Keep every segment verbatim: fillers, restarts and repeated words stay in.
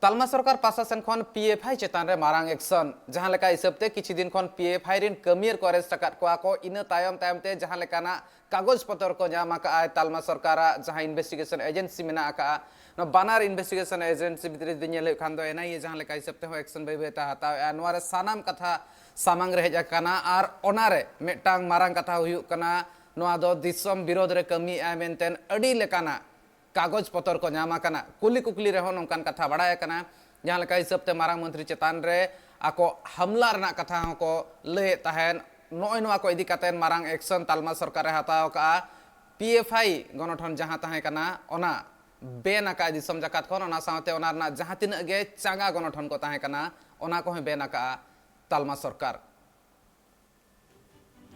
ᱛᱟᱞᱢᱟ ᱥᱚᱨᱠᱟᱨ ᱯᱟᱦᱴᱟ ᱥᱮᱱ ᱠᱷᱚᱱ ᱯᱤ ᱮᱯᱷ ᱟᱭ ᱪᱮᱛᱟᱱ ᱨᱮ ᱢᱟᱨᱟᱝ ᱮᱠᱥᱚᱱ᱾ ᱡᱟᱦᱟᱸ ᱞᱮᱠᱟ ᱦᱤᱥᱟᱹᱵ ᱛᱮ ᱠᱤᱪᱷᱩ ᱫᱤᱱ ᱠᱷᱚᱱ ᱯᱤ ᱮᱯᱷ ᱟᱭ ᱨᱤᱱ ᱠᱟᱹᱢᱤᱭᱟᱹ ᱠᱚ ᱟᱨᱮᱥᱴ ᱟᱠᱟᱫ ᱠᱚᱣᱟ ᱠᱚ, ᱤᱱᱟᱹ ᱛᱟᱭᱚᱢ ᱛᱟᱭᱚᱢ ᱛᱮ ᱡᱟᱦᱟᱸ ᱞᱮᱠᱟᱱᱟᱜ ᱠᱟᱜᱚᱡᱽ ᱯᱚᱛᱚᱨ ᱠᱚ ᱧᱟᱢ ᱟᱠᱟᱫᱼᱟ ᱛᱟᱞᱢᱟ ᱥᱚᱨᱠᱟᱨᱟᱜ ᱡᱟᱦᱟᱸ ᱤᱱᱵᱷᱮᱥᱴᱤᱜᱮᱥᱚᱱ ᱮᱡᱮᱱᱥᱤ ᱢᱮᱱᱟᱜ ᱟᱠᱟᱫᱼᱟ, ᱱᱚᱣᱟ ᱵᱟᱱᱟᱨ ᱤᱱᱵᱷᱮᱥᱴᱤᱜᱮᱥᱚᱱ ᱮᱡᱮᱱᱥᱤ ᱵᱷᱤᱛᱨᱤ ᱡᱩᱫᱤ ᱧᱮᱞ ᱦᱩᱭᱩᱜ ᱠᱷᱟᱱ ᱫᱚ ᱮᱱ ᱟᱭ ᱮ ᱡᱟᱦᱟᱸ ᱞᱮᱠᱟ ᱦᱤᱥᱟᱹᱵ ᱛᱮᱦᱚᱸ ᱮᱠᱥᱚᱱ ᱵᱟᱹᱭ ᱵᱟᱹᱭ ᱛᱮ ᱦᱟᱛᱟᱣᱮᱫᱼᱟ, ᱱᱚᱣᱟ ᱨᱮ ᱥᱟᱱᱟᱢ ᱠᱟᱛᱷᱟ ᱥᱟᱢᱟᱝ ᱨᱮ ᱦᱮᱡ ᱟᱠᱟᱱᱟ᱾ ᱟᱨ ᱚᱱᱟᱨᱮ ᱢᱤᱫᱴᱟᱝ ᱢᱟᱨᱟᱝ ᱠᱟᱛᱷᱟ ᱦᱩᱭᱩᱜ ᱠᱟᱱᱟ, ᱱᱚᱣᱟ ᱫᱚ ᱫᱤᱥᱚᱢ ᱵᱤᱨᱳᱫᱷ ᱨᱮ ᱠᱟᱹᱢᱤᱭᱮᱫᱼᱟᱭ ᱢᱮᱱᱛᱮ ᱟᱹᱰᱤ ᱞᱮᱠᱟᱱᱟᱜ ᱠᱟᱜᱚᱡᱽ ᱯᱚᱛᱚᱨ ᱠᱚ ᱧᱟᱢ ᱟᱠᱟᱱᱟ᱾ ᱠᱩᱞᱤ ᱠᱩᱠᱞᱤ ᱨᱮᱦᱚᱸ ᱱᱚᱝᱠᱟᱱ ᱠᱟᱛᱷᱟ ᱵᱟᱲᱟᱭ ᱟᱠᱟᱱᱟ, ᱡᱟᱦᱟᱸ ᱞᱮᱠᱟ ᱦᱤᱥᱟᱹᱵ ᱛᱮ ᱢᱟᱨᱟᱝ ᱢᱚᱱᱛᱨᱤ ᱪᱮᱛᱟᱱ ᱨᱮ ᱟᱠᱚ ᱦᱟᱢᱞᱟ ᱨᱮᱱᱟᱜ ᱠᱟᱛᱷᱟ ᱦᱚᱸᱠᱚ ᱞᱟᱹᱭᱮᱫ ᱛᱟᱦᱮᱸᱫ᱾ ᱱᱚᱜᱼᱚᱭ ᱱᱚᱣᱟ ᱠᱚ ᱤᱫᱤ ᱠᱟᱛᱮ ᱢᱟᱨᱟᱝ ᱮᱠᱥᱚᱱ ᱛᱟᱞᱢᱟ ᱥᱚᱨᱠᱟᱨᱮ ᱦᱟᱛᱟᱣ ᱟᱠᱟᱫᱼᱟ᱾ ᱯᱤ ᱮᱯᱷ ᱟᱭ ᱜᱚᱱᱚᱴᱷᱚᱱ ᱡᱟᱦᱟᱸ ᱛᱟᱦᱮᱸ ᱠᱟᱱᱟ, ᱚᱱᱟ ᱵᱮᱱ ᱟᱠᱟᱫ ᱫᱤᱥᱚᱢ ᱡᱟᱠᱟᱛ ᱠᱷᱚᱱ, ᱚᱱᱟ ᱥᱟᱶᱛᱮ ᱚᱱᱟ ᱨᱮᱱᱟᱜ ᱡᱟᱦᱟᱸ ᱛᱤᱱᱟᱹᱜ ᱜᱮ ᱪᱟᱸᱜᱟ ᱜᱚᱱᱚᱴᱷᱚᱱ ᱠᱚ ᱛᱟᱦᱮᱸ ᱠᱟᱱᱟ, ᱚᱱᱟ ᱠᱚᱦᱚᱸ ᱵᱮᱱ ᱟᱠᱟᱫᱼᱟ ᱛᱟᱞᱢᱟ ᱥᱚᱨᱠᱟᱨ᱾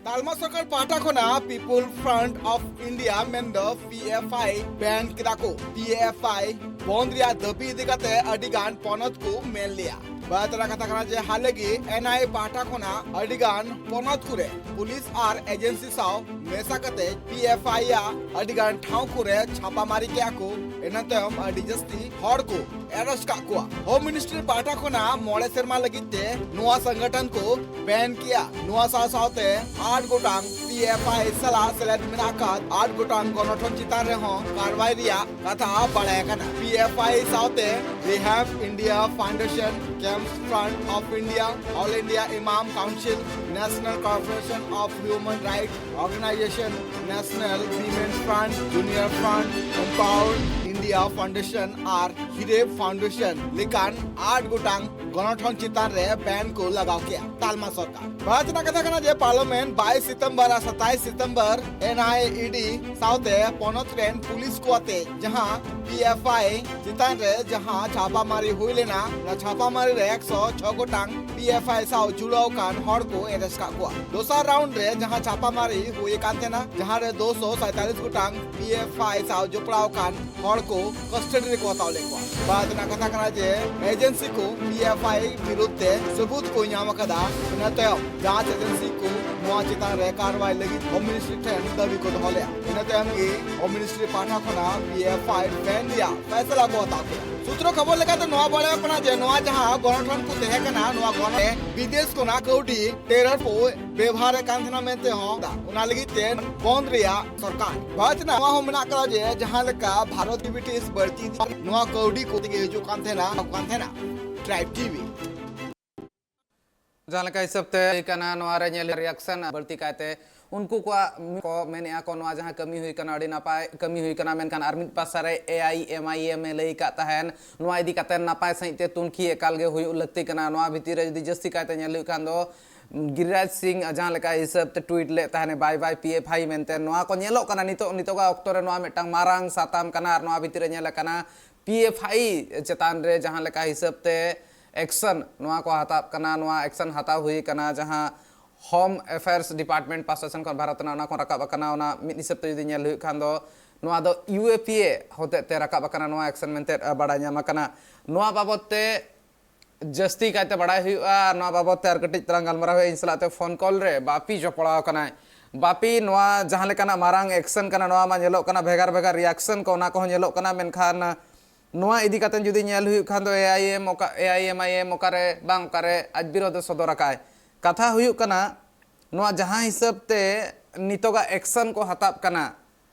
ᱛᱟᱞᱢᱟ ᱥᱚᱨᱠᱟᱨ ᱯᱟᱦᱴᱟ ᱠᱷᱚᱱᱟᱜ ᱯᱤᱯᱩᱞ ᱯᱷᱨᱚᱱᱴ ᱚᱯᱷ ᱤᱱᱰᱤᱭᱟ ᱢᱮᱱᱫᱚ ᱯᱤ ᱮᱯᱷ ᱟᱭ ᱵᱮᱱ ᱠᱮᱫᱟ ᱠᱚ᱾ ᱯᱤ ᱮᱯᱷ ᱟᱭ ᱵᱚᱱᱫ ᱨᱮᱭᱟᱜ ᱫᱟᱹᱵᱤ ᱤᱫᱤ ᱠᱟᱛᱮ ᱟᱹᱰᱤ ᱜᱟᱱ ᱯᱚᱱᱚᱛ ᱠᱚ ᱢᱮᱱ ᱞᱮᱭᱟ᱾ ᱵᱟᱫ ᱨᱮᱱᱟᱜ ᱠᱟᱛᱷᱟ ᱠᱟᱱᱟ ᱡᱮ ᱦᱟᱞᱮ ᱜᱮ ᱮᱱ ᱟᱭ ᱮ ᱯᱟᱦᱴᱟ ᱠᱷᱚᱱᱟᱜ ᱟᱹᱰᱤ ᱜᱟᱱ ᱯᱚᱱᱚᱛ ᱠᱚᱨᱮ ᱯᱩᱞᱤᱥ ᱟᱨ ᱮᱡᱮᱱᱥᱤ ᱥᱟᱶ ᱢᱮᱥᱟ ᱠᱟᱛᱮ ᱯᱤ ᱮᱯᱷ ᱟᱭ ᱟᱜ ᱟᱹᱰᱤ ᱜᱟᱱ ᱴᱷᱟᱶ ᱠᱚᱨᱮ ᱪᱷᱟᱯᱟ ᱢᱟᱨᱤ ᱠᱮᱫᱟ ᱠᱚ᱾ ᱤᱱᱟᱹ ᱛᱟᱭᱚᱢ ᱟᱹᱰᱤ ᱡᱟᱹᱥᱛᱤ ᱦᱚᱲ ᱠᱚ ᱮᱨᱮᱥᱴ ᱠᱟᱜ ᱠᱚᱣᱟ᱾ ᱦᱳᱢ ᱢᱤᱱᱤᱥᱴᱨᱤ ᱯᱟᱦᱴᱟ ᱠᱷᱚᱱᱟᱜ ᱢᱚᱬᱮ ᱥᱮᱨᱢᱟ ᱞᱟᱹᱜᱤᱫ ᱛᱮ ᱱᱚᱣᱟ ᱥᱚᱝᱜᱚᱴᱷᱚᱱ ᱠᱚ ᱵᱮᱱ ᱠᱮᱭᱟ᱾ ᱱᱚᱣᱟ ᱥᱟᱶ ᱥᱟᱶᱛᱮ ᱟᱴ ᱜᱚᱴᱟᱝ ᱯᱤ ᱮᱯᱷ ᱟᱭ ᱥᱟᱞᱟᱜ ᱥᱮᱞᱮᱫ ᱢᱮᱱᱟᱜ ᱟᱠᱟᱫ ᱟᱴ ᱜᱚᱴᱟᱝ ᱜᱚᱱᱚᱴᱷᱚᱱ ᱪᱮᱛᱟᱱ ᱨᱮᱦᱚᱸ ᱠᱟᱨᱣᱟᱭ ᱨᱮᱭᱟᱜ ᱠᱟᱛᱷᱟ ᱵᱟᱲᱟᱭ ᱟᱠᱟᱱᱟ᱾ ᱯᱤ ᱮᱯᱷ ᱟᱭ ᱥᱟᱶᱛᱮ Rehab India foundation, campus front of India, all India imam council, national corporation of human rights organization, national women front, junior front, empower India foundation ᱟᱨ ᱦᱤᱨᱮ ᱯᱷᱟᱣᱩᱱᱰᱮᱥᱚᱱ ᱞᱮᱠᱟᱱ ᱟᱴ ᱜᱚᱴᱟᱝ ᱜᱚᱱᱚᱴᱷᱚᱱ ᱪᱮᱛᱟᱱ ᱨᱮ ᱵᱮᱱ ᱠᱚ ᱞᱟᱜᱟᱣ ᱠᱮᱫᱼᱟ ᱛᱟᱞᱢᱟ ᱥᱚᱨᱠᱟᱨ᱾ ᱵᱟᱫ ᱨᱮᱱᱟᱜ ᱠᱟᱛᱷᱟ ᱠᱟᱱᱟ ᱡᱮ ᱯᱟᱨᱞᱟᱢᱮᱱᱴ ᱵᱟᱭᱤᱥ ᱥᱤᱛᱚᱢᱵᱚᱨ ᱟᱨ ᱥᱟᱛᱟᱭᱤᱥ ᱥᱤᱛᱚᱢᱵᱚᱨ ᱮᱱ ᱟᱭ ᱮ ᱰᱤ ᱥᱟᱶᱛᱮ ᱯᱚᱱᱚᱛ ᱨᱮᱱ ᱯᱩᱞᱤᱥ ᱠᱚ ᱟᱛᱮ ᱡᱟᱦᱟᱸ ᱯᱤ ᱮᱯᱷ ᱟᱭ ᱪᱮᱛᱟᱱ ᱨᱮ ᱡᱟᱦᱟᱸ ᱪᱷᱟᱯᱟᱢᱟᱨᱤ ᱦᱩᱭ ᱞᱮᱱᱟ, ᱚᱱᱟ ᱪᱷᱟᱯᱟᱢᱟᱨᱤ ᱨᱮ ᱮᱠᱥᱚ ᱪᱷᱚ ᱜᱚᱴᱟᱝ ᱯᱤ ᱮᱯᱷ ᱟᱭ ᱥᱟᱶ ᱡᱩᱲᱟᱹᱣ ᱟᱠᱟᱱ ᱦᱚᱲ ᱠᱚ ᱮᱨᱮᱥᱴ ᱠᱟᱜ ᱠᱚᱣᱟ᱾ ᱫᱚᱥᱟᱨ ᱨᱟᱣᱩᱱᱰ ᱨᱮ ᱡᱟᱦᱟᱸ ᱪᱷᱟᱯᱟᱢᱟᱨᱤ ᱦᱩᱭ ᱟᱠᱟᱱ ᱛᱟᱦᱮᱱᱟ, ᱡᱟᱦᱟᱸ ᱨᱮ ᱫᱩᱥᱚ ᱥᱟᱭᱛᱟᱞᱤᱥ ᱜᱚᱴᱟᱝ ᱯᱤ ᱮᱯᱷ ᱟᱭ ᱥᱟᱶ ᱡᱚᱯᱲᱟᱣ ᱟᱠᱟᱱ ᱦᱚᱲ ᱠᱚ ᱠᱟᱥᱴᱚᱰᱤ ᱨᱮᱠᱚ ᱦᱟᱛᱟᱣ ᱞᱮᱫ ᱠᱚᱣᱟ᱾ ᱵᱟᱫ ᱨᱮᱱᱟᱜ ᱠᱟᱛᱷᱟ ᱠᱟᱱᱟ ᱡᱮ ᱮᱡᱮᱱᱥᱤ ᱠᱚ ᱯᱤ ᱮᱯᱷ ᱟᱭ ᱵᱤᱨᱩᱫᱷ ᱛᱮ ᱥᱟᱹᱵᱩᱛ ᱠᱚ ᱧᱟᱢ ᱟᱠᱟᱫᱟ᱾ ᱤᱱᱟᱹ ᱛᱟᱭᱚᱢ ᱡᱟᱸᱪ ᱮᱡᱮᱱᱥᱤ ᱠᱚ ᱱᱚᱣᱟ ᱪᱮᱛᱟᱱ ᱨᱮ ᱠᱟᱨᱣᱟᱭ ᱞᱟᱹᱜᱤᱫ ᱦᱳᱢ ᱢᱤᱱᱤᱥᱴᱨᱤ ᱴᱷᱮᱱ ᱫᱟᱹᱵᱤ ᱠᱚ ᱫᱚᱦᱚ ᱞᱮᱫᱼᱟ᱾ ᱤᱱᱟᱹ ᱛᱟᱭᱚᱢ ᱜᱮ ᱦᱳᱢ ᱢᱤᱱᱤᱥᱴᱨᱤ ᱯᱟᱦᱴᱟ ᱠᱷᱚᱱᱟᱜ ᱯᱤ ᱮᱯᱷ ᱟᱭ ᱵᱮᱱ ᱨᱮᱭᱟᱜ ᱯᱷᱮᱥᱞᱟ ᱠᱚ ᱦᱟᱛᱟᱣ ᱠᱮᱫᱟ᱾ ᱥᱩᱛᱨᱚ ᱠᱷᱚᱵᱚᱨ ᱞᱮᱠᱟᱛᱮ ᱱᱚᱣᱟ ᱵᱟᱲᱟᱭᱚᱜ ᱠᱟᱱᱟ ᱡᱮ ᱱᱚᱣᱟ ᱡᱟᱦᱟᱸ ᱜᱚᱱᱚᱴᱷᱚᱱ ᱠᱚ ᱛᱟᱦᱮᱸ ᱠᱟᱱᱟ, ᱱᱚᱣᱟ ᱜᱚᱱᱚᱴᱷᱚᱱ ᱨᱮ ᱵᱤᱫᱮᱥ ᱠᱷᱚᱱᱟᱜ ᱠᱟᱹᱣᱰᱤ ᱴᱮᱨᱚᱨ ᱠᱚ ᱵᱮᱵᱷᱟᱨᱮᱫ ᱠᱟᱱ ᱛᱟᱦᱮᱱᱟ ᱢᱮᱱᱛᱮ ᱦᱚᱸ, ᱚᱱᱟ ᱞᱟᱹᱜᱤᱫ ᱛᱮ ᱵᱚᱱᱫ ᱨᱮᱭᱟᱜ ᱥᱚᱨᱠᱟᱨ ᱵᱟᱪᱱᱟ ᱱᱚᱣᱟ ᱦᱚᱸ ᱢᱮᱱᱟᱜ ᱠᱟᱫᱟ ᱡᱮ ᱡᱟᱦᱟᱸ ᱞᱮᱠᱟ ᱵᱷᱟᱨᱚᱛ ᱵᱨᱤᱴᱤᱥ ᱵᱟᱹᱲᱛᱤ ᱤᱫᱤ ᱱᱚᱣᱟ ᱠᱟᱹᱣᱰᱤ ᱠᱚ ᱛᱮᱜᱮ ᱦᱤᱡᱩᱜ ᱠᱟᱱ ᱛᱟᱦᱮᱱᱟ, ᱠᱟᱱ ᱛᱟᱦᱮᱱᱟ᱾ Tribe TV. ᱡᱟᱦᱟᱸ ᱞᱮᱠᱟ ᱦᱤᱥᱟᱹᱵ ᱛᱮ ᱦᱩᱭ ᱠᱟᱱᱟ, ᱱᱚᱣᱟ ᱨᱮ ᱧᱮᱞ ᱨᱤᱭᱟᱠᱥᱚᱱ ᱵᱟᱹᱲᱛᱤ ᱠᱟᱭᱛᱮ ᱩᱱᱠᱩ ᱠᱚᱣᱟᱜ ᱠᱚ ᱢᱮᱱᱮᱜᱼᱟ ᱠᱚ, ᱱᱚᱣᱟ ᱡᱟᱦᱟᱸ ᱠᱟᱹᱢᱤ ᱦᱩᱭ ᱠᱟᱱᱟ, ᱟᱹᱰᱤ ᱱᱟᱯᱟᱭ ᱠᱟᱹᱢᱤ ᱦᱩᱭ ᱠᱟᱱᱟ, ᱢᱮᱱᱠᱷᱟᱱ ᱟᱨ ᱢᱤᱫ ᱯᱟᱥᱟ ᱨᱮ ᱮ ᱟᱭ ᱮᱢ ᱟᱭ ᱮᱢ ᱮ ᱞᱟᱹᱭ ᱟᱠᱟᱫ ᱛᱟᱦᱮᱱ, ᱱᱚᱣᱟ ᱤᱫᱤ ᱠᱟᱛᱮ ᱱᱟᱯᱟᱭ ᱥᱟᱺᱦᱤᱡ ᱛᱮ ᱛᱩᱱᱠᱷᱤ ᱮᱠᱟᱞ ᱜᱮ ᱦᱩᱭᱩᱜ ᱞᱟᱹᱠᱛᱤ ᱠᱟᱱᱟ᱾ ᱱᱚᱣᱟ ᱵᱷᱤᱛᱤᱨ ᱨᱮ ᱡᱩᱫᱤ ᱡᱟᱹᱥᱛᱤ ᱠᱟᱭᱛᱮ ᱧᱮᱞ ᱦᱩᱭᱩᱜ ᱠᱷᱟᱱ ᱫᱚ, ᱜᱤᱨᱤᱨᱟᱡᱽ ᱥᱤᱝ ᱡᱟᱦᱟᱸ ᱞᱮᱠᱟ ᱦᱤᱥᱟᱹᱵ ᱛᱮ ᱴᱩᱭᱤᱴ ᱞᱮᱫ ᱛᱟᱦᱮᱱ, "ᱵᱟᱭ ᱵᱟᱭ ᱯᱤ ᱮᱯᱷ ᱟᱭ" ᱢᱮᱱᱛᱮ, ᱱᱚᱣᱟ ᱠᱚ ᱧᱮᱞᱚᱜ ᱠᱟᱱᱟ ᱱᱤᱛᱚᱜ, ᱱᱤᱛᱚᱜᱟᱜ ᱚᱠᱛᱚ ᱨᱮ ᱱᱚᱣᱟ ᱢᱤᱫᱴᱟᱝ ᱢᱟᱨᱟᱝ ᱥᱟᱛᱟᱢ ᱠᱟᱱᱟ᱾ ᱟᱨ ᱱᱚᱣᱟ ᱵᱷᱤᱛᱤᱨ ᱨᱮ ᱧᱮᱞ ᱟᱠᱟᱱᱟ, ᱯᱤ ᱮᱯᱷ ᱟᱭ ᱪᱮᱛᱟᱱ ᱨᱮ ᱡᱟᱦᱟᱸ ᱞᱮᱠᱟ ᱦᱤᱥᱟᱹᱵ ᱛᱮ ᱮᱠᱥᱚᱱ ᱱᱚᱣᱟ ᱠᱚ ᱦᱟᱛᱟᱣ ᱠᱟᱱᱟ, ᱱᱚᱣᱟ ᱮᱠᱥᱚᱱ ᱦᱟᱛᱟᱣ ᱦᱩᱭ ᱠᱟᱱᱟ, ᱡᱟᱦᱟᱸ ᱦᱳᱢ ᱮᱯᱷᱮᱭᱟᱨᱥ ᱰᱤᱯᱟᱨᱴᱢᱮᱱᱴ ᱯᱟᱦᱴᱟ ᱥᱮᱱ ᱠᱷᱚᱱ ᱵᱷᱟᱨᱚᱛ ᱨᱮᱱᱟᱜ ᱚᱱᱟ ᱠᱷᱚᱱ ᱨᱟᱠᱟᱵ ᱟᱠᱟᱱᱟ᱾ ᱚᱱᱟ ᱢᱤᱫ ᱦᱤᱥᱟᱹᱵ ᱛᱮ ᱡᱩᱫᱤ ᱧᱮᱞ ᱦᱩᱭᱩᱜ ᱠᱷᱟᱱ ᱫᱚ, ᱱᱚᱣᱟ ᱫᱚ ᱤᱭᱩ ᱮ ᱯᱤ ᱮ ᱦᱚᱛᱮᱡ ᱛᱮ ᱨᱟᱠᱟᱵ ᱟᱠᱟᱱᱟ ᱱᱚᱣᱟ ᱮᱠᱥᱚᱱ ᱢᱮᱱᱛᱮ, ᱟ, ᱵᱟᱲᱟᱭ ᱧᱟᱢ ᱟᱠᱟᱱᱟ᱾ ᱱᱚᱣᱟ ᱵᱟᱵᱚᱛ ᱛᱮ ᱡᱟᱹᱥᱛᱤ ᱠᱟᱭᱛᱮ ᱵᱟᱲᱟᱭ ᱦᱩᱭᱩᱜᱼᱟ, ᱟᱨ ᱱᱚᱣᱟ ᱵᱟᱵᱚᱛ ᱛᱮ ᱟᱨ ᱠᱟᱹᱴᱤᱡ ᱛᱟᱞᱟᱝ ᱜᱟᱞᱢᱟᱨᱟᱣ ᱦᱩᱭᱩᱜᱼᱟ᱾ ᱤᱧ ᱥᱟᱞᱟᱜ ᱛᱮ ᱯᱷᱳᱱ ᱠᱚᱞ ᱨᱮ ᱵᱟᱯᱤ ᱡᱚᱯᱲᱟᱣ ᱟᱠᱟᱱᱟᱭ᱾ ᱵᱟᱯᱤ, ᱱᱚᱣᱟ ᱡᱟᱦᱟᱸ ᱞᱮᱠᱟᱱᱟᱜ ᱢᱟᱨᱟᱝ ᱮᱠᱥᱚᱱ ᱠᱟᱱᱟ, ᱱᱚᱣᱟ ᱢᱟ ᱧᱮᱞᱚᱜ ᱠᱟᱱᱟ, ᱵᱷᱮᱜᱟᱨ ᱵᱷᱮᱜᱟᱨ ᱨᱤᱭᱟᱠᱥᱚᱱ ᱠᱚ, ᱚᱱᱟ ᱠᱚᱦᱚᱸ ᱧᱮᱞᱚᱜ ᱠᱟᱱᱟ, ᱢᱮᱱᱠᱷᱟᱱ ᱱᱚᱣᱟ ᱤᱫᱤ ᱠᱟᱛᱮ ᱡᱩᱫᱤ ᱧᱮᱞ ᱦᱩᱭᱩᱜ ᱠᱷᱟᱱ ᱫᱚ, ᱮ ᱟᱭ ᱮᱢ ᱚᱠᱟ, ᱮ ᱟᱭ ᱮᱢ ᱟᱭ ᱮᱢ ᱚᱠᱟᱨᱮ ᱵᱟᱝ ᱚᱠᱟᱨᱮ ᱟᱡ ᱵᱤᱨᱳᱫᱷ ᱮ ᱥᱚᱫᱚᱨ ᱟᱠᱟᱫ᱾ ᱠᱟᱛᱷᱟ ᱦᱩᱭᱩᱜ ᱠᱟᱱᱟ, ᱱᱚᱣᱟ ᱡᱟᱦᱟᱸ ᱦᱤᱥᱟᱹᱵ ᱛᱮ ᱱᱤᱛᱚᱜᱟᱜ ᱮᱠᱥᱚᱱ ᱠᱚ ᱦᱟᱛᱟᱣ ᱠᱟᱱᱟ,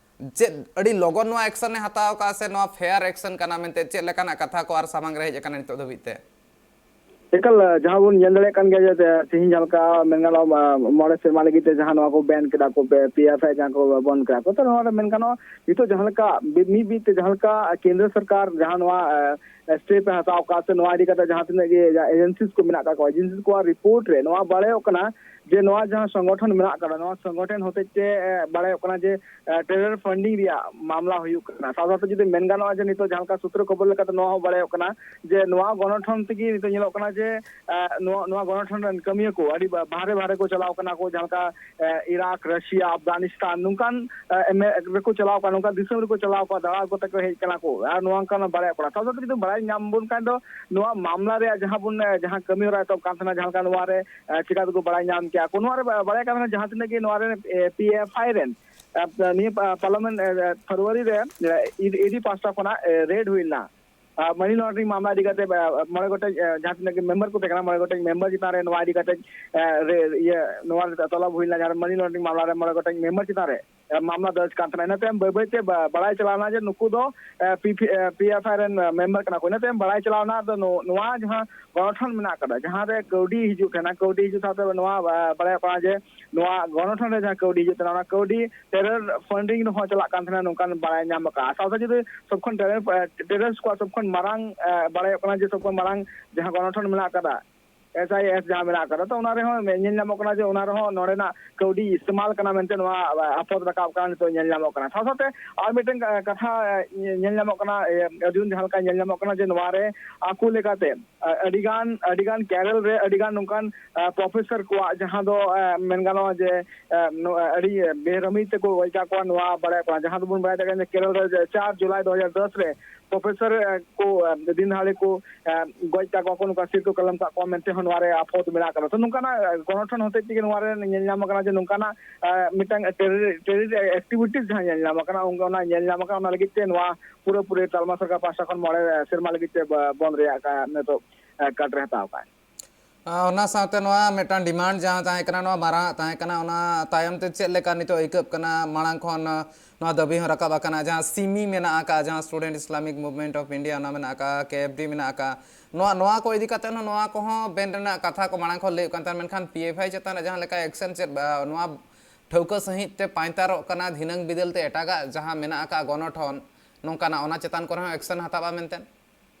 ᱪᱮᱫ ᱟᱹᱰᱤ ᱞᱚᱜᱚᱱ ᱱᱚᱣᱟ ᱮᱠᱥᱚᱱ ᱮ ᱦᱟᱛᱟᱣ ᱠᱟᱜᱼᱟ ᱥᱮ ᱱᱚᱣᱟ ᱯᱷᱮᱭᱟᱨ ᱮᱠᱥᱚᱱ ᱠᱟᱱᱟ ᱢᱮᱱᱛᱮ ᱪᱮᱫ ᱞᱮᱠᱟᱱᱟᱜ ᱠᱟᱛᱷᱟ ᱠᱚ ᱟᱨ ᱥᱟᱢᱟᱝ ᱨᱮ ᱦᱮᱡ ᱟᱠᱟᱱᱟ ᱱᱤᱛᱚᱜ ᱫᱷᱟᱹᱵᱤᱡ ᱛᱮ? ᱮᱠᱟᱞ, ᱡᱟᱦᱟᱸ ᱵᱚᱱ ᱧᱮᱞ ᱫᱟᱲᱮᱭᱟᱜ ᱠᱟᱱ ᱜᱮᱭᱟ ᱡᱮ, ᱛᱮ-, ᱛᱮᱦᱮᱧ ᱡᱟᱦᱟᱸ ᱞᱮᱠᱟ ᱢᱮᱱ ᱜᱟᱱᱚᱜᱼᱟ, ᱢᱟ-, ᱢᱚᱬᱮ ᱥᱮᱨᱢᱟ ᱞᱟᱹᱜᱤᱫ ᱛᱮ ᱡᱟᱦᱟᱸ ᱱᱚᱣᱟ ᱠᱚ ᱵᱮᱱ ᱠᱮᱫᱟ ᱠᱚ, ᱯᱮ-, ᱯᱤ ᱮᱯᱷ ᱟᱭ ᱡᱟᱦᱟᱸ ᱠᱚ ᱵᱚᱱ ᱠᱮᱫᱟ ᱠᱚ, ᱛᱚ ᱱᱚᱣᱟ ᱨᱮ ᱢᱮᱱ ᱜᱟᱱᱚᱜᱼᱟ, ᱱᱤᱛᱚᱜ ᱡᱟᱦᱟᱸ ᱞᱮᱠᱟ ᱢᱤᱫ, ᱢᱤᱫ ᱵᱤᱫ ᱛᱮ ᱡᱟᱦᱟᱸ ᱞᱮᱠᱟ ᱠᱮᱱᱫᱨᱚ ᱥᱚᱨᱠᱟᱨ ᱡᱟᱦᱟᱸ ᱱᱚᱣᱟ, ᱮ, ᱥᱴᱮᱯ ᱮ ᱦᱟᱛᱟᱣ ᱠᱟᱜᱼᱟ ᱥᱮ ᱱᱚᱣᱟ ᱤᱫᱤ ᱠᱟᱛᱮ ᱡᱟᱦᱟᱸ ᱛᱤᱱᱟᱹᱜ ᱜᱮ ᱡᱟᱦᱟᱸ ᱮᱡᱮᱱᱥᱤᱡ ᱠᱚ ᱢᱮᱱᱟᱜ ᱠᱟᱜ ᱠᱚᱣᱟ, ᱮᱡᱮᱱᱥᱤᱡ ᱠᱚᱣᱟᱜ ᱨᱤᱯᱳᱨᱴ ᱨᱮ ᱱᱚᱣᱟ ᱵᱟᱲᱟᱭᱚᱜ ᱠᱟᱱᱟ ᱡᱮ ᱱᱚᱣᱟ ᱡᱟᱦᱟᱸ ᱥᱚᱝᱜᱚᱴᱷᱚᱱ ᱢᱮᱱᱟᱜ ᱟᱠᱟᱫᱟ, ᱱᱚᱣᱟ ᱥᱚᱝᱜᱚᱴᱷᱚᱱ ᱦᱚᱛᱮᱡ ᱛᱮ, ᱮ, ᱵᱟᱲᱟᱭᱚᱜ ᱠᱟᱱᱟ ᱡᱮ, ᱮ, ᱴᱮᱨᱚᱨ ᱯᱷᱟᱱᱰᱤᱝ ᱨᱮᱭᱟᱜ ᱢᱟᱢᱞᱟ ᱦᱩᱭᱩᱜ ᱠᱟᱱᱟ᱾ ᱥᱟᱶ ᱥᱟᱶᱛᱮ ᱡᱩᱫᱤ ᱢᱮᱱ ᱜᱟᱱᱚᱜᱼᱟ ᱡᱮ ᱱᱤᱛᱚᱜ ᱡᱟᱦᱟᱸ ᱞᱮᱠᱟ ᱥᱩᱛᱨᱚ ᱠᱷᱚᱵᱚᱨ ᱞᱮᱠᱟᱛᱮ ᱱᱚᱣᱟ ᱦᱚᱸ ᱵᱟᱲᱟᱭᱚᱜ ᱠᱟᱱᱟ ᱡᱮ ᱱᱚᱣᱟ ᱜᱚᱱᱚᱴᱷᱚᱱ ᱛᱮᱜᱮ ᱱᱤᱛᱚᱜ ᱧᱮᱞᱚᱜ ᱠᱟᱱᱟ ᱡᱮ, ᱮ, ᱱᱚᱣᱟ, ᱱᱚᱣᱟ ᱜᱚᱱᱚᱴᱷᱚᱱ ᱨᱮᱱ ᱠᱟᱹᱢᱤᱭᱟᱹ ᱠᱚ ᱟᱹᱰᱤ ᱵᱟ-, ᱵᱟᱦᱨᱮ ᱵᱟᱦᱨᱮ ᱠᱚ ᱪᱟᱞᱟᱣ ᱠᱟᱱᱟ ᱠᱚ, ᱡᱟᱦᱟᱸ ᱞᱮᱠᱟ, ᱮ, ᱤᱨᱟᱠ, ᱨᱟᱥᱤᱭᱟ, ᱟᱯᱷᱜᱟᱱᱤᱥᱛᱟᱱ, ᱱᱚᱝᱠᱟᱱ, ᱮ, ᱮᱢ-, ᱨᱮᱠᱚ ᱪᱟᱞᱟᱣ ᱠᱟᱱᱟ, ᱱᱚᱝᱠᱟᱱ ᱫᱤᱥᱚᱢ ᱨᱮᱠᱚ ᱪᱟᱞᱟᱣ ᱠᱚᱜᱼᱟ, ᱫᱟᱬᱟ ᱠᱚᱛᱮ ᱠᱚ ᱦᱮᱡ ᱠᱟᱱᱟ ᱠᱚ᱾ ᱟᱨ ᱱᱚᱣᱟ ᱚᱱᱠᱟᱱ ᱵᱟᱲᱟᱭᱚᱜ ᱠᱟᱱᱟ᱾ ᱥᱟᱶ ᱥᱟᱶᱛᱮ ᱡᱩᱫᱤ ᱵᱟᱲᱟᱭ ᱧᱟᱢ ᱵᱚᱱ ᱠᱷᱟᱱ ᱫᱚ ᱱᱚᱣᱟ ᱢᱟᱢᱞᱟ ᱨᱮᱭᱟᱜ ᱡᱟᱦᱟᱸ ᱵᱚᱱ, ᱮ, ᱡᱟᱦᱟᱸ ᱠᱟᱹᱢᱤ ᱦᱚᱨᱟ ᱮᱛᱚᱦᱚᱵ ᱠᱟᱱ ᱛᱟᱦᱮᱱᱟ, ᱡᱟᱦᱟᱸ ᱞᱮᱠᱟ ᱱᱚᱣᱟ ᱨᱮ, ᱮ, ᱪᱤᱠᱟ ᱛᱮᱠᱚ ᱵᱟᱲᱟᱭ ᱧᱟᱢ ᱠᱮᱜᱼᱟ ᱠᱚ, ᱱᱚᱣᱟ ᱨᱮ ᱵᱟ-, ᱵᱟᱲᱟᱭ ᱠᱟᱱ ᱛᱟᱦᱮᱱᱟ ᱡᱟᱦᱟᱸ ᱛᱤᱱᱟᱹᱜ ᱜᱮ ᱱᱚᱣᱟ ᱨᱮ, ᱮ, ᱯᱤ ᱮᱯᱷ ᱟᱭ ᱨᱮᱱ, ᱮ, ᱱᱤᱭᱟᱹ ᱯᱟ-, ᱯᱟᱨᱞᱟᱢᱮᱱᱴ, ᱮ, ᱮ, ᱯᱷᱮᱵᱽᱨᱩᱣᱟᱨᱤ ᱨᱮ, ᱮ, ᱤ-, ᱤ ᱰᱤ ᱯᱟᱦᱴᱟ ᱠᱷᱚᱱᱟᱜ, ᱮ, ᱨᱮᱰ ᱦᱩᱭ ᱞᱮᱱᱟ᱾ ᱢᱟᱱᱤ ᱞᱚᱱᱰᱨᱤᱝ ᱢᱟᱢᱞᱟ ᱤᱫᱤ ᱠᱟᱛᱮ ᱢᱚᱬᱮ ᱜᱚᱴᱮᱡ ᱡᱟᱦᱟᱸ ᱛᱤᱱᱟᱹᱜ ᱜᱮ ᱢᱮᱢᱵᱟᱨ ᱠᱚ ᱛᱟᱦᱮᱸ ᱠᱟᱱᱟ, ᱢᱚᱬᱮ ᱜᱚᱴᱮᱡ ᱢᱮᱢᱵᱟᱨ ᱪᱮᱛᱟᱱ ᱨᱮ ᱱᱚᱣᱟ ᱤᱫᱤ ᱠᱟᱛᱮ ᱤᱭᱟᱹ ᱱᱚᱣᱟ ᱛᱚᱞᱚᱵ ᱦᱩᱭ ᱞᱮᱱᱟ, ᱡᱟᱦᱟᱸ ᱢᱟᱱᱤ ᱞᱚᱱᱰᱨᱤᱝ ᱢᱟᱢᱞᱟ ᱨᱮ ᱢᱚᱬᱮ ᱜᱚᱴᱮᱡ ᱢᱮᱢᱵᱟᱨ ᱪᱮᱛᱟᱱ ᱨᱮ ᱢᱟᱢᱞᱟ ᱫᱚᱨᱡᱽ ᱠᱟᱱ ᱛᱟᱦᱮᱱᱟ᱾ ᱤᱱᱟᱹ ᱛᱟᱭᱚᱢ ᱵᱟᱹᱭ ᱵᱟᱹᱭᱛᱮ ᱵᱟᱲᱟᱭ ᱪᱟᱞᱟᱣ ᱮᱱᱟ ᱡᱮ ᱱᱩᱠᱩ ᱫᱚ ᱯᱤ ᱮᱯᱷ ᱟᱭ ᱨᱮᱱ ᱢᱮᱢᱵᱟᱨ ᱠᱟᱱᱟ ᱠᱚ᱾ ᱤᱱᱟᱹ ᱛᱟᱭᱚᱢ ᱵᱟᱲᱟᱭ ᱪᱟᱞᱟᱣ ᱮᱱᱟ ᱫᱚ ᱱᱚᱣᱟ ᱡᱟᱦᱟᱸ ᱜᱚᱱᱚᱴᱷᱚᱱ ᱢᱮᱱᱟᱜ ᱟᱠᱟᱫᱟ, ᱡᱟᱦᱟᱸ ᱨᱮ ᱠᱟᱹᱣᱰᱤ ᱦᱤᱡᱩᱜ ᱠᱟᱱᱟ, ᱠᱟᱹᱣᱰᱤ ᱦᱤᱡᱩᱜ ᱥᱟᱶᱛᱮ ᱱᱚᱣᱟ ᱵᱟᱲᱟᱭᱚᱜ ᱠᱟᱱᱟ ᱡᱮ ᱱᱚᱣᱟ ᱜᱚᱱᱚᱴᱷᱚᱱ ᱨᱮ ᱡᱟᱦᱟᱸ ᱠᱟᱹᱣᱰᱤ ᱦᱤᱡᱩᱜ ᱠᱟᱱᱟ, ᱚᱱᱟ ᱠᱟᱹᱣᱰᱤ ᱴᱮᱨᱚᱨ ᱯᱷᱟᱱᱰᱤᱝ ᱨᱮᱦᱚᱸ ᱪᱟᱞᱟᱜ ᱠᱟᱱ ᱛᱟᱦᱮᱱᱟ, ᱱᱚᱝᱠᱟᱱ ᱵᱟᱲᱟᱭ ᱧᱟᱢ ᱟᱠᱟᱫᱼᱟ᱾ ᱥᱟᱶᱛᱮ ᱡᱩᱫᱤ ᱥᱚᱵ ᱠᱷᱚᱱ ᱴᱮᱨᱚᱨ ᱠᱚᱣᱟᱜ ᱥᱚᱵ ᱠᱷᱚᱱ ᱢᱟᱨᱟᱝ ᱵᱟᱲᱟᱭᱚᱜ ᱠᱟᱱᱟ ᱡᱮ ᱥᱚᱵ ᱠᱷᱚᱱ ᱢᱟᱨᱟᱝ ᱡᱟᱦᱟᱸ ᱜᱚᱱᱚᱴᱷᱚᱱ ᱢᱮᱱᱟᱜ ᱟᱠᱟᱫᱟ, ᱮᱥ ᱟᱭ ᱮᱥ ᱡᱟᱦᱟᱸ ᱢᱮᱱᱟᱜ ᱟᱠᱟᱫᱟ, ᱛᱚ ᱚᱱᱟ ᱨᱮᱦᱚᱸ ᱧᱮᱞ ᱧᱟᱢᱚᱜ ᱠᱟᱱᱟ ᱡᱮ ᱚᱱᱟ ᱨᱮᱦᱚᱸ ᱱᱚᱰᱮᱱᱟᱜ ᱠᱟᱹᱣᱰᱤ ᱤᱥᱛᱮᱢᱟᱞ ᱠᱟᱱᱟ ᱢᱮᱱᱛᱮ ᱱᱚᱣᱟ ᱟᱯᱷᱚᱛ ᱨᱟᱠᱟᱵ ᱠᱟᱱᱟ ᱱᱤᱛᱚᱜ ᱧᱮᱞ ᱧᱟᱢᱚᱜ ᱠᱟᱱᱟ᱾ ᱥᱟᱶ ᱥᱟᱶᱛᱮ ᱟᱨ ᱢᱤᱫᱴᱮᱱ ᱠᱟᱛᱷᱟ ᱧᱮᱞ ᱧᱟᱢᱚᱜ ᱠᱟᱱᱟ, ᱟᱨᱡᱩᱱ, ᱡᱟᱦᱟᱸ ᱞᱮᱠᱟ ᱧᱮᱞ ᱧᱟᱢᱚᱜ ᱠᱟᱱᱟ ᱡᱮ ᱱᱚᱣᱟ ᱨᱮ ᱟᱠᱚ ᱞᱮᱠᱟᱛᱮ ᱟᱹᱰᱤᱜᱟᱱ ᱟᱹᱰᱤᱜᱟᱱ ᱠᱮᱨᱚᱞ ᱨᱮ ᱟᱹᱰᱤᱜᱟᱱ ᱱᱚᱝᱠᱟᱱ ᱯᱨᱚᱯᱷᱮᱥᱚᱨ ᱠᱚᱣᱟᱜ, ᱡᱟᱦᱟᱸ ᱫᱚ ᱢᱮᱱ ᱜᱟᱱᱚᱜᱼᱟ ᱡᱮ ᱟᱹᱰᱤ ᱵᱮᱨᱦᱟᱹᱢᱤ ᱛᱮᱠᱚ ᱜᱚᱡ ᱠᱟᱜ ᱠᱚᱣᱟ, ᱱᱚᱣᱟ ᱵᱟᱲᱟᱭ ᱠᱚᱣᱟ, ᱡᱟᱦᱟᱸ ᱫᱚᱵᱚᱱ ᱵᱟᱲᱟᱭ ᱫᱟᱲᱮᱭᱟᱜ ᱠᱟᱱᱟ ᱠᱮᱨᱚᱞ ᱨᱮ ᱪᱟᱨ ᱡᱩᱞᱟᱭ ᱫᱩ ᱦᱟᱡᱟᱨ ᱫᱚᱥ ᱨᱮ ᱯᱨᱚᱯᱷᱮᱥᱚᱨ ᱠᱚ ᱫᱤᱱ ᱫᱷᱟᱲᱮ ᱠᱚ ᱜᱚᱡ ᱠᱟᱜ ᱠᱚᱣᱟ ᱠᱚ, ᱱᱚᱝᱠᱟ ᱥᱤᱨ ᱠᱚ ᱠᱟᱞᱚᱢ ᱠᱟᱜ ᱠᱚᱣᱟ ᱢᱮᱱᱛᱮ ᱦᱚᱸ ᱱᱚᱣᱟ ᱨᱮ ᱟᱯᱷᱚᱛ ᱢᱮᱱᱟᱜ ᱟᱠᱟᱫᱟ᱾ ᱛᱚ ᱱᱚᱝᱠᱟᱱᱟᱜ ᱜᱚᱱᱚᱴᱷᱚᱱ ᱦᱚᱛᱮᱡ ᱛᱮᱜᱮ ᱱᱚᱣᱟ ᱨᱮ ᱧᱮᱞ ᱧᱟᱢ ᱟᱠᱟᱱᱟ ᱡᱮ ᱱᱚᱝᱠᱟᱱᱟᱜ ᱢᱤᱫᱴᱟᱝ ᱴᱮᱨᱚᱨᱤᱥᱴ ᱮᱠᱴᱤᱵᱷᱤᱴᱤᱥ ᱡᱟᱦᱟᱸ ᱧᱮᱞ ᱧᱟᱢ ᱟᱠᱟᱱᱟ, ᱚᱱᱟ ᱧᱮᱞ ᱧᱟᱢ ᱟᱠᱟᱱᱟ, ᱚᱱᱟ ᱞᱟᱹᱜᱤᱫ ᱛᱮ ᱱᱚᱣᱟ ᱯᱩᱨᱟᱹᱯᱩᱨᱤ ᱛᱟᱞᱢᱟ ᱥᱚᱨᱠᱟᱨ ᱯᱟᱦᱴᱟ ᱠᱷᱚᱱ ᱢᱚᱬᱮ ᱥᱮᱨᱢᱟ ᱞᱟᱹᱜᱤᱫ ᱛᱮ ᱵᱚᱱᱫ ᱨᱮᱭᱟᱜ ᱱᱤᱛᱚᱜ ᱠᱟᱴ ᱨᱮ ᱦᱟᱛᱟᱣ ᱟᱠᱟᱫ᱾ ᱚᱱᱟ ᱥᱟᱶᱛᱮ ᱱᱚᱣᱟ ᱢᱤᱫᱴᱟᱝ ᱰᱤᱢᱟᱱᱰ ᱡᱟᱦᱟᱸ ᱛᱟᱦᱮᱸ ᱠᱟᱱᱟ, ᱱᱚᱣᱟ ᱢᱟᱨᱟᱝ ᱟᱜ ᱛᱟᱦᱮᱸ ᱠᱟᱱᱟ, ᱚᱱᱟ ᱛᱟᱭᱚᱢ ᱛᱮ ᱪᱮᱫ ᱞᱮᱠᱟ ᱱᱤᱛᱚᱜ ᱟᱹᱭᱠᱟᱹᱜ ᱠᱟᱱᱟ? ᱢᱟᱲᱟᱝ ᱠᱷᱚᱱ ᱱᱚᱣᱟ ᱫᱟᱹᱵᱤ ᱦᱚᱸ ᱨᱟᱠᱟᱵ ᱟᱠᱟᱱᱟ, ᱡᱟᱦᱟᱸ ᱥᱤᱢᱤ ᱢᱮᱱᱟᱜ ᱟᱠᱟᱫ, ᱡᱟᱦᱟᱸ Student Islamic Movement of India ᱚᱱᱟ ᱢᱮᱱᱟᱜ ᱟᱠᱟᱫ, ᱠᱮ ᱮᱯᱷ ᱰᱤ ᱢᱮᱱᱟᱜ ᱟᱠᱟᱫ, ᱱᱚᱣᱟ ᱱᱚᱣᱟ ᱠᱚ ᱤᱫᱤ ᱠᱟᱛᱮ ᱦᱚᱸ ᱱᱚᱣᱟ ᱠᱚᱦᱚᱸ ᱵᱮᱱ ᱨᱮᱱᱟᱜ ᱠᱟᱛᱷᱟ ᱠᱚ ᱢᱟᱲᱟᱝ ᱠᱷᱚᱱ ᱞᱟᱹᱭᱚᱜ ᱠᱟᱱ ᱛᱟᱦᱮᱸᱫ, ᱢᱮᱱᱠᱷᱟᱱ ᱯᱤ ᱮᱯᱷ ᱟᱭ ᱪᱮᱛᱟᱱ ᱨᱮ ᱡᱟᱦᱟᱸ ᱞᱮᱠᱟ ᱮᱠᱥᱮᱱ ᱪᱮᱫ ᱱᱚᱣᱟ ᱴᱷᱟᱹᱣᱠᱟᱹ ᱥᱟᱺᱦᱤᱡ ᱛᱮ ᱯᱟᱸᱭᱛᱟᱨᱚᱜ ᱠᱟᱱᱟ, ᱫᱷᱤᱱᱟᱹᱝ ᱵᱤᱫᱟᱹᱞ ᱛᱮ ᱮᱴᱟᱜᱟᱜ ᱡᱟᱦᱟᱸ ᱢᱮᱱᱟᱜ ᱟᱠᱟᱫ ᱜᱚᱱᱚᱴᱷᱚᱱ ᱱᱚᱝᱠᱟᱱᱟᱜ, ᱚᱱᱟ ᱪᱮᱛᱟᱱ ᱠᱚᱨᱮ ᱦᱚᱸ ᱮᱠᱥᱮᱱ ᱦᱟᱛᱟᱣᱟ ᱢᱮᱱᱛᱮ?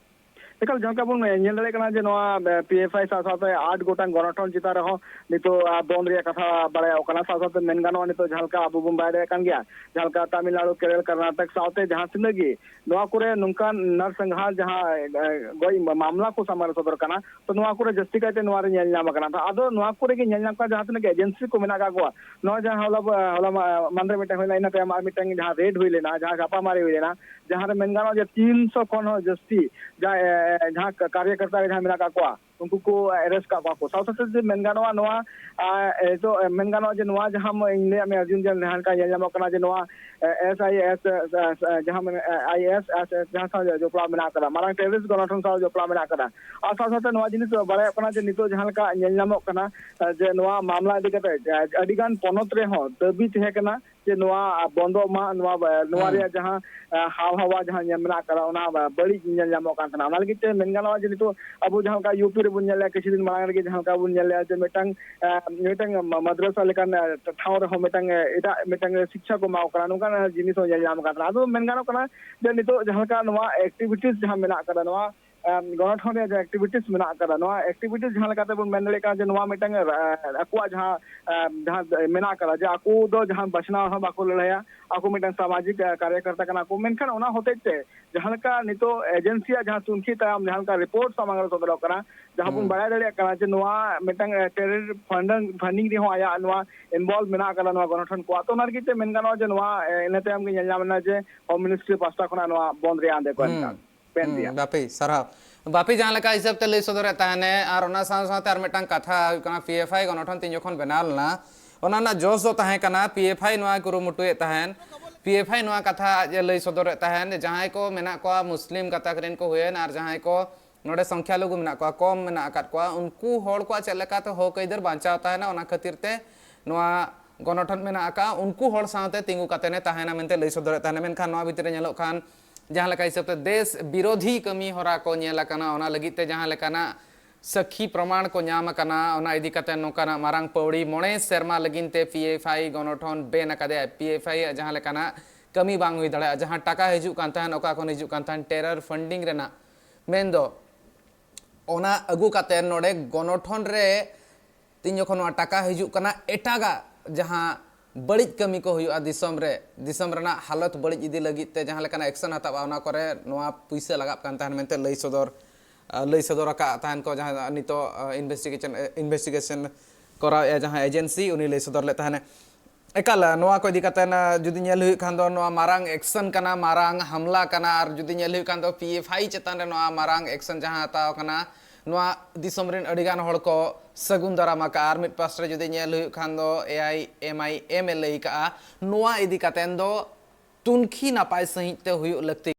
ᱮᱠᱟᱞ, ᱡᱟᱦᱟᱸ ᱞᱮᱠᱟ ᱵᱚᱱ ᱧᱮᱞ ᱫᱟᱲᱮᱭᱟᱜ ᱠᱟᱱᱟ ᱡᱮ ᱱᱚᱣᱟ ᱯᱤ ᱮᱯᱷ ᱟᱭ ᱥᱟᱶ ᱥᱟᱶᱛᱮ ᱟᱴ ᱜᱚᱴᱟᱝ ᱜᱚᱱᱚᱴᱷᱚᱱ ᱪᱮᱛᱟᱱ ᱨᱮᱦᱚᱸ ᱱᱤᱛᱚᱜ ᱵᱚᱱᱫ ᱨᱮᱭᱟᱜ ᱠᱟᱛᱷᱟ ᱵᱟᱲᱟᱭᱚᱜ ᱠᱟᱱᱟ᱾ ᱥᱟᱶ ᱥᱟᱶᱛᱮ ᱢᱮᱱ ᱜᱟᱱᱚᱜᱼᱟ, ᱱᱤᱛᱚᱜ ᱡᱟᱦᱟᱸ ᱞᱮᱠᱟ ᱟᱵᱚ ᱵᱚᱱ ᱵᱟᱲᱟᱭ ᱫᱟᱲᱮᱭᱟᱜ ᱠᱟᱱ ᱜᱮᱭᱟ, ᱡᱟᱦᱟᱸ ᱞᱮᱠᱟ ᱛᱟᱢᱤᱞᱱᱟᱲᱩ, ᱠᱮᱨᱚᱞ, ᱠᱚᱨᱱᱟᱴᱚᱠ ᱥᱟᱶᱛᱮ ᱡᱟᱦᱟᱸ ᱛᱤᱱᱟᱹᱜ ᱜᱮ ᱱᱚᱣᱟ ᱠᱚᱨᱮ ᱱᱚᱝᱠᱟᱱ ᱱᱟᱨᱥᱤᱝᱦᱚᱢ ᱡᱟᱦᱟᱸ ᱜᱚᱡ ᱢᱟᱢᱞᱟ ᱠᱚ ᱥᱟᱢᱟᱝ ᱨᱮ ᱥᱚᱫᱚᱨ ᱠᱟᱱᱟ, ᱛᱚ ᱱᱚᱣᱟ ᱠᱚᱨᱮ ᱡᱟᱹᱥᱛᱤ ᱠᱟᱭᱛᱮ ᱱᱚᱣᱟ ᱨᱮ ᱧᱮᱞ ᱧᱟᱢ ᱟᱠᱟᱱᱟ᱾ ᱛᱚ ᱟᱫᱚ ᱱᱚᱣᱟ ᱠᱚᱨᱮ ᱜᱮ ᱧᱮᱞ ᱧᱟᱢ ᱠᱟᱱᱟ ᱡᱟᱦᱟᱸ ᱛᱤᱱᱟᱹᱜ ᱜᱮ ᱮᱡᱮᱱᱥᱤ ᱠᱚ ᱢᱮᱱᱟᱜ ᱟᱠᱟᱫ ᱠᱚᱣᱟ, ᱱᱚᱣᱟ ᱡᱟᱦᱟᱸ ᱦᱚᱞᱟ ᱦᱚᱞᱟ ᱢᱟᱦᱫᱮᱨ ᱢᱤᱫᱴᱮᱱ ᱦᱩᱭ ᱞᱮᱱᱟ, ᱤᱱᱟᱹ ᱛᱟᱭᱚᱢ ᱟᱨ ᱢᱤᱫᱴᱮᱱ ᱡᱟᱦᱟᱸ ᱨᱮᱰ ᱦᱩᱭ ᱞᱮᱱᱟ, ᱡᱟᱦᱟᱸ ᱪᱷᱟᱯᱟᱢᱟᱨᱤ ᱦᱩᱭ ᱞᱮᱱᱟ, ᱡᱟᱦᱟᱸ ᱨᱮ ᱢᱮᱱ ᱜᱟᱱᱚᱜᱼᱟ ᱡᱮ ᱛᱤᱱᱥᱚ ᱠᱷᱚᱱ ᱦᱚᱸ ᱡᱟᱹᱥᱛᱤ ᱡᱟᱦᱟᱸ ᱡᱟᱦᱟᱸ ᱠᱟᱨᱭᱚᱠᱚᱨᱛᱟ ᱨᱮ ᱡᱟᱦᱟᱸ ᱢᱮᱱᱟᱜ ᱟᱠᱟᱫ ᱠᱚᱣᱟ, ᱩᱱᱠᱩ ᱠᱚ ᱮᱨᱮᱥᱴ ᱟᱠᱟᱫ ᱠᱚᱣᱟ ᱠᱚ᱾ ᱥᱟᱶ ᱥᱟᱶᱛᱮ ᱡᱮ ᱢᱮᱱ ᱜᱟᱱᱚᱜᱼᱟ, ᱱᱚᱣᱟ ᱱᱤᱛᱚᱜ ᱢᱮᱱ ᱜᱟᱱᱚᱜᱼᱟ ᱡᱮ ᱱᱚᱣᱟ ᱡᱟᱦᱟᱸ ᱤᱧ ᱞᱟᱹᱭᱟᱫ ᱢᱮᱭᱟ ᱡᱟᱦᱟᱸ ᱞᱮᱠᱟ ᱧᱮᱞ ᱧᱟᱢᱚᱜ ᱠᱟᱱᱟ ᱡᱮ ᱱᱚᱣᱟ ᱮᱥ ᱟᱭ ᱮᱥ ᱡᱟᱦᱟᱸ ᱟᱭ ᱮᱥ ᱡᱟᱦᱟᱸ ᱥᱟᱶ ᱡᱚᱯᱲᱟᱣ ᱢᱮᱱᱟᱜ ᱟᱠᱟᱫᱟ, ᱢᱟᱨᱟᱝ ᱴᱮᱨᱚᱨᱤᱥᱴ ᱜᱚᱱᱚᱴᱷᱚᱱ ᱥᱟᱶ ᱡᱚᱯᱲᱟᱣ ᱢᱮᱱᱟᱜ ᱟᱠᱟᱫᱟ᱾ ᱟᱨ ᱥᱟᱶ ᱥᱟᱶᱛᱮ ᱱᱚᱣᱟ ᱡᱤᱱᱤᱥ ᱵᱟᱲᱟᱭᱚᱜ ᱠᱟᱱᱟ ᱡᱮ ᱱᱤᱛᱚᱜ ᱡᱟᱦᱟᱸ ᱞᱮᱠᱟ ᱧᱮᱞ ᱧᱟᱢᱚᱜ ᱠᱟᱱᱟ ᱡᱮ ᱱᱚᱣᱟ ᱢᱟᱢᱞᱟ ᱤᱫᱤ ᱠᱟᱛᱮ ᱟᱹᱰᱤ ᱜᱟᱱ ᱯᱚᱱᱚᱛ ᱨᱮᱦᱚᱸ ᱫᱟᱹᱵᱤ ᱛᱟᱦᱮᱸ ᱠᱟᱱᱟ ᱡᱮ ᱱᱚᱣᱟ ᱵᱚᱱᱫᱚᱜ ᱢᱟ, ᱱᱚᱣᱟ ᱱᱚᱣᱟ ᱨᱮᱭᱟᱜ ᱡᱟᱦᱟᱸ ᱦᱟᱣ ᱦᱟᱣᱟ ᱡᱟᱦᱟᱸ ᱧᱮᱞ ᱢᱮᱱᱟᱜ ᱟᱠᱟᱫᱟ, ᱚᱱᱟ ᱵᱟᱹᱲᱤᱡ ᱧᱮᱞ ᱧᱟᱢᱚᱜ ᱠᱟᱱ ᱛᱟᱦᱮᱱᱟ᱾ ᱚᱱᱟ ᱞᱟᱹᱜᱤᱫ ᱛᱮ ᱢᱮᱱ ᱜᱟᱱᱚᱜᱼᱟ ᱡᱮ ᱱᱤᱛᱚᱜ ᱟᱵᱚ ᱡᱟᱦᱟᱸ ᱞᱮᱠᱟ ᱭᱩ ᱯᱤ ᱨᱮᱵᱚᱱ ᱧᱮᱞ ᱞᱮᱜᱼᱟ, ᱠᱤᱪᱷᱩ ᱫᱤᱱ ᱢᱟᱲᱟᱝ ᱨᱮᱜᱮ ᱡᱟᱦᱟᱸ ᱞᱮᱠᱟ ᱵᱚᱱ ᱧᱮᱞ ᱞᱮᱜᱼᱟ ᱡᱮ ᱢᱤᱫᱴᱟᱝ ᱢᱤᱫᱴᱟᱝ ᱢᱟᱫᱽᱨᱟᱥᱟ ᱞᱮᱠᱟᱱ ᱴᱷᱟᱶ ᱨᱮᱦᱚᱸ ᱢᱤᱫᱴᱟᱝ ᱮᱴᱟᱜ ᱢᱤᱫᱴᱟᱝ ᱥᱤᱠᱠᱷᱟ ᱠᱚ ᱮᱢᱟ ᱠᱚ ᱠᱟᱱᱟ, ᱱᱚᱝᱠᱟᱱ ᱡᱤᱱᱤᱥ ᱦᱚᱸ ᱧᱮᱞ ᱧᱟᱢ ᱟᱠᱟᱱ ᱛᱟᱦᱮᱱᱟ᱾ ᱟᱫᱚ ᱢᱮᱱ ᱜᱟᱱᱚᱜ ᱠᱟᱱᱟ ᱡᱮ ᱱᱤᱛᱚᱜ ᱡᱟᱦᱟᱸ ᱞᱮᱠᱟ ᱱᱚᱣᱟ ᱮᱠᱴᱤᱵᱷᱤᱴᱤᱥ ᱡᱟᱦᱟᱸ ᱢᱮᱱᱟᱜ ᱟᱠᱟᱫᱟ, ᱱᱚᱣᱟ ᱜᱚᱱᱚᱴᱷᱚᱱ ᱨᱮᱭᱟᱜ ᱡᱟᱦᱟᱸ ᱮᱠᱴᱤᱵᱷᱤᱴᱤᱥ ᱢᱮᱱᱟᱜ ᱟᱠᱟᱫᱟ, ᱱᱚᱣᱟ ᱮᱠᱴᱤᱵᱷᱤᱴᱤᱥ ᱡᱟᱦᱟᱸ ᱞᱮᱠᱟᱛᱮ ᱵᱚᱱ ᱢᱮᱱ ᱫᱟᱲᱮᱭᱟᱜ ᱠᱟᱱᱟ ᱡᱮ ᱱᱚᱣᱟ ᱢᱤᱫᱴᱟᱝ ᱟᱠᱚᱣᱟᱜ ᱡᱟᱦᱟᱸ ᱡᱟᱦᱟᱸ ᱢᱮᱱᱟᱜ ᱟᱠᱟᱫᱟ ᱡᱮ ᱟᱠᱚ ᱫᱚ ᱡᱟᱦᱟᱸ ᱵᱟᱪᱷᱱᱟᱣ ᱦᱚᱸ ᱵᱟᱠᱚ ᱞᱟᱹᱲᱦᱟᱹᱭᱟ, ᱟᱠᱚ ᱢᱤᱫᱴᱟᱝ ᱥᱟᱢᱟᱡᱤᱠ ᱠᱟᱨᱭᱚᱠᱚᱨᱛᱟ ᱠᱟᱱᱟ ᱠᱚ, ᱢᱮᱱᱠᱷᱟᱱ ᱚᱱᱟ ᱦᱚᱛᱮᱡ ᱛᱮ ᱡᱟᱦᱟᱸ ᱞᱮᱠᱟ ᱱᱤᱛᱚᱜ ᱮᱡᱮᱱᱥᱤᱭᱟᱜ ᱡᱟᱦᱟᱸ ᱛᱩᱱᱠᱷᱤ ᱛᱟᱭᱚᱢ ᱡᱟᱦᱟᱸ ᱞᱮᱠᱟ ᱨᱤᱯᱳᱨᱴ ᱥᱟᱢᱟᱝ ᱨᱮ ᱥᱚᱫᱚᱨᱚᱜ ᱠᱟᱱᱟ, ᱡᱟᱦᱟᱸ ᱵᱚᱱ ᱵᱟᱲᱟᱭ ᱫᱟᱲᱮᱭᱟᱜ ᱠᱟᱱᱟ ᱡᱮ ᱱᱚᱣᱟ ᱢᱤᱫᱴᱟᱝ ᱴᱮᱨᱚᱨ ᱯᱷᱟᱱᱰᱤᱝ ᱨᱮᱦᱚᱸ ᱟᱭᱟᱜ ᱱᱚᱣᱟ ᱤᱱᱵᱚᱞᱵᱷ ᱢᱮᱱᱟᱜ ᱟᱠᱟᱫᱟ ᱱᱚᱣᱟ ᱜᱚᱱᱚᱴᱷᱚᱱ ᱠᱚᱣᱟᱜ᱾ ᱛᱚ ᱚᱱᱟ ᱞᱟᱹᱜᱤᱫ ᱛᱮ ᱢᱮᱱ ᱜᱟᱱᱚᱜᱼᱟ ᱡᱮ ᱱᱚᱣᱟ ᱤᱱᱟᱹ ᱛᱟᱭᱚᱢ ᱜᱮ ᱧᱮᱞ ᱧᱟᱢ ᱮᱱᱟ ᱡᱮ ᱦᱳᱢ ᱢᱤᱱᱤᱥᱴᱨᱤ ᱯᱟᱦᱴᱟ ᱠᱷᱚᱱᱟᱜ ᱱᱚᱣᱟ ᱵᱚᱱᱫ ᱨᱮᱭᱟᱜ ᱟᱸᱫᱮ ᱠᱚ ᱮᱢ ᱠᱟᱜ᱾ ᱵᱮᱱ ᱨᱮᱭᱟᱜ᱾ ᱵᱟᱯᱤ ᱥᱟᱨᱦᱟᱣ᱾ ᱵᱟᱯᱤ ᱡᱟᱦᱟᱸ ᱞᱮᱠᱟ ᱦᱤᱥᱟᱹᱵ ᱛᱮ ᱞᱟᱹᱭ ᱥᱚᱫᱚᱨᱮᱫ ᱛᱟᱦᱮᱱᱮ, ᱟᱨ ᱚᱱᱟ ᱥᱟᱶ ᱥᱟᱶᱛᱮ ᱟᱨ ᱢᱤᱫᱴᱟᱝ ᱠᱟᱛᱷᱟ ᱦᱩᱭᱩᱜ ᱠᱟᱱᱟ, ᱯᱤ ᱮᱯᱷ ᱟᱭ ᱜᱚᱱᱚᱴᱷᱚᱱ ᱛᱤᱧ ᱡᱚᱠᱷᱚᱱ ᱵᱮᱱᱟᱣ ᱞᱮᱱᱟ, ᱚᱱᱟ ᱨᱮᱱᱟᱜ ᱡᱚᱥ ᱫᱚ ᱛᱟᱦᱮᱸ ᱠᱟᱱᱟ, ᱯᱤ ᱮᱯᱷ ᱟᱭ ᱱᱚᱣᱟ ᱠᱩᱨᱩᱢᱩᱴᱩᱭᱮᱫ ᱛᱟᱦᱮᱱ, ᱯᱤ ᱮᱯᱷ ᱟᱭ ᱱᱚᱣᱟ ᱠᱟᱛᱷᱟ ᱟᱡ ᱮ ᱞᱟᱹᱭ ᱥᱚᱫᱚᱨᱮᱫ ᱛᱟᱦᱮᱱ ᱡᱮ ᱡᱟᱦᱟᱸᱭ ᱠᱚ ᱢᱮᱱᱟᱜ ᱠᱚᱣᱟ, ᱢᱩᱥᱞᱤᱢ ᱜᱟᱛᱟᱠ ᱨᱮᱱ ᱠᱚ ᱦᱩᱭᱮᱱ ᱟᱨ ᱡᱟᱦᱟᱸᱭ ᱠᱚ ᱱᱚᱰᱮ ᱥᱚᱝᱠᱷᱭᱟ ᱞᱩᱜᱩ ᱢᱮᱱᱟᱜ ᱠᱚᱣᱟ, ᱠᱚᱢ ᱢᱮᱱᱟᱜ ᱟᱠᱟᱫ ᱠᱚᱣᱟ, ᱩᱱᱠᱩ ᱦᱚᱲ ᱠᱚᱣᱟᱜ ᱪᱮᱫ ᱞᱮᱠᱟᱛᱮ ᱦᱚᱠ ᱟᱹᱭᱫᱟᱹᱨ ᱵᱟᱧᱪᱟᱣ ᱛᱟᱦᱮᱱᱟ, ᱚᱱᱟ ᱠᱷᱟᱹᱛᱤᱨ ᱛᱮ ᱱᱚᱣᱟ ᱜᱚᱱᱚᱴᱷᱚᱱ ᱢᱮᱱᱟᱜ ᱟᱠᱟᱫ, ᱩᱱᱠᱩ ᱦᱚᱲ ᱥᱟᱶᱛᱮ ᱛᱤᱸᱜᱩ ᱠᱟᱛᱮ ᱮ ᱛᱟᱦᱮᱱᱟ ᱢᱮᱱᱛᱮ ᱞᱟᱹᱭ ᱥᱚᱫᱚᱨᱮᱫ ᱛᱟᱦᱮᱱᱟ᱾ ᱢᱮᱱᱠᱷᱟᱱ ᱱᱚᱣᱟ ᱵᱷᱤᱛᱨᱤ ᱨᱮ ᱧᱮᱞᱚᱜ ᱠᱷᱟᱱ ᱡᱟᱦᱟᱸ ᱞᱮᱠᱟ ᱦᱤᱥᱟᱹᱵ ᱛᱮ ᱫᱮᱥ ᱵᱤᱨᱳᱫᱷᱤ ᱠᱟᱹᱢᱤ ᱦᱚᱨᱟ ᱠᱚ ᱧᱮᱞ ᱟᱠᱟᱱᱟ, ᱚᱱᱟ ᱞᱟᱹᱜᱤᱫ ᱛᱮ ᱡᱟᱦᱟᱸ ᱞᱮᱠᱟᱱᱟᱜ ᱥᱟᱹᱠᱷᱤ ᱯᱨᱚᱢᱟᱬ ᱠᱚ ᱧᱟᱢ ᱟᱠᱟᱱᱟ, ᱚᱱᱟ ᱤᱫᱤ ᱠᱟᱛᱮ ᱱᱚᱝᱠᱟᱱᱟᱜ ᱢᱟᱨᱟᱝ ᱯᱟᱹᱣᱲᱤ ᱢᱚᱬᱮ ᱥᱮᱨᱢᱟ ᱞᱟᱹᱜᱤᱫ ᱛᱮ ᱯᱤ ᱮᱯᱷ ᱟᱭ ᱜᱚᱱᱚᱴᱷᱚᱱ ᱵᱮᱱ ᱟᱠᱟᱫᱮᱭᱟ᱾ ᱯᱤ ᱮᱯᱷ ᱟᱭ ᱟᱜ ᱡᱟᱦᱟᱸ ᱞᱮᱠᱟᱱᱟᱜ ᱠᱟᱹᱢᱤ ᱵᱟᱝ ᱦᱩᱭ ᱫᱟᱲᱮᱭᱟᱜᱼᱟ, ᱡᱟᱦᱟᱸ ᱴᱟᱠᱟ ᱦᱤᱡᱩᱜ ᱠᱟᱱ ᱛᱟᱦᱮᱸᱱ, ᱚᱠᱟ ᱠᱷᱚᱱ ᱦᱤᱡᱩᱜ ᱠᱟᱱ ᱛᱟᱦᱮᱸᱱ, ᱴᱮᱨᱚᱨ ᱯᱷᱟᱱᱰᱤᱝ ᱨᱮᱱᱟᱜ, ᱢᱮᱱᱫᱚ ᱚᱱᱟ ᱟᱹᱜᱩ ᱠᱟᱛᱮ ᱱᱚᱰᱮ ᱜᱚᱱᱚᱴᱷᱚᱱ ᱨᱮ ᱛᱤᱧ ᱡᱚᱠᱷᱚᱱ ᱱᱚᱣᱟ ᱴᱟᱠᱟ ᱦᱤᱡᱩᱜ ᱠᱟᱱᱟ, ᱮᱴᱟᱜᱟᱜ ᱡᱟᱦᱟᱸ ᱵᱟᱹᱲᱤᱡ ᱠᱟᱹᱢᱤ ᱠᱚ ᱦᱩᱭᱩᱜᱼᱟ ᱫᱤᱥᱚᱢ ᱨᱮ, ᱫᱤᱥᱚᱢ ᱨᱮᱱᱟᱜ ᱦᱟᱞᱚᱛ ᱵᱟᱹᱲᱤᱡ ᱤᱫᱤ ᱞᱟᱹᱜᱤᱫ ᱛᱮ ᱡᱟᱦᱟᱸ ᱞᱮᱠᱟᱱᱟᱜ ᱮᱠᱥᱮᱱ ᱦᱟᱛᱟᱣᱼᱟ, ᱚᱱᱟ ᱠᱚᱨᱮ ᱱᱚᱣᱟ ᱯᱩᱭᱥᱟᱹ ᱞᱟᱜᱟᱜ ᱠᱟᱱ ᱛᱟᱦᱮᱸᱱ ᱢᱮᱱᱛᱮ ᱞᱟᱹᱭ ᱥᱚᱫᱚᱨ, ᱞᱟᱹᱭ ᱥᱚᱫᱚᱨ ᱟᱠᱟᱫ ᱛᱟᱦᱮᱸᱱ ᱠᱚ, ᱡᱟᱦᱟᱸ ᱱᱤᱛᱚᱜ ᱤᱱᱵᱷᱮᱥᱴᱤᱜᱮᱥᱚᱱ, ᱤᱱᱵᱷᱮᱥᱴᱤᱜᱮᱥᱚᱱ ᱠᱚᱨᱟᱣᱮᱫᱼᱟ ᱡᱟᱦᱟᱸ ᱮᱡᱮᱱᱥᱤ, ᱩᱱᱤ ᱞᱟᱹᱭ ᱥᱚᱫᱚᱨ ᱞᱮᱫ ᱛᱟᱦᱮᱸᱱᱮ᱾ ᱮᱠᱟᱞ, ᱱᱚᱣᱟ ᱠᱚ ᱤᱫᱤ ᱠᱟᱛᱮ ᱡᱩᱫᱤ ᱧᱮᱞ ᱦᱩᱭᱩᱜ ᱠᱷᱟᱱ ᱫᱚ, ᱱᱚᱣᱟ ᱢᱟᱨᱟᱝ ᱮᱠᱥᱮᱱ ᱠᱟᱱᱟ, ᱢᱟᱨᱟᱝ ᱦᱟᱢᱞᱟ ᱠᱟᱱᱟ᱾ ᱟᱨ ᱡᱩᱫᱤ ᱧᱮᱞ ᱦᱩᱭᱩᱜ ᱠᱷᱟᱱ ᱫᱚ, ᱯᱤ ᱮᱯᱷ ᱟᱭ ᱪᱮᱛᱟᱱ ᱨᱮ ᱱᱚᱣᱟ ᱢᱟᱨᱟᱝ ᱮᱠᱥᱮᱱ ᱡᱟᱦᱟᱸ ᱦᱟᱛᱟᱣ ᱠᱟᱱᱟ, ᱱᱚᱣᱟ ᱫᱤᱥᱚᱢ ᱨᱮᱱ ᱟᱹᱰᱤᱜᱟᱱ ᱦᱚᱲ ᱠᱚ ᱥᱟᱹᱜᱩᱱ ᱫᱟᱨᱟᱢ ᱟᱠᱟᱫᱼᱟ᱾ ᱟᱨ ᱢᱤᱫ ᱯᱟᱥᱴᱟ ᱨᱮ ᱡᱩᱫᱤ ᱧᱮᱞ ᱦᱩᱭᱩᱜ ᱠᱷᱟᱱ ᱫᱚ, ᱮ ᱟᱭ ᱮᱢ ᱟᱭ ᱮᱢ ᱮ ᱞᱟᱹᱭ ᱠᱟᱜᱼᱟ, ᱱᱚᱣᱟ ᱤᱫᱤ ᱠᱟᱛᱮ ᱫᱚ ᱛᱩᱱᱠᱷᱤ ᱱᱟᱯᱟᱭ ᱥᱟᱺᱦᱤᱡ ᱛᱮ ᱦᱩᱭᱩᱜ ᱞᱟᱹᱠᱛᱤ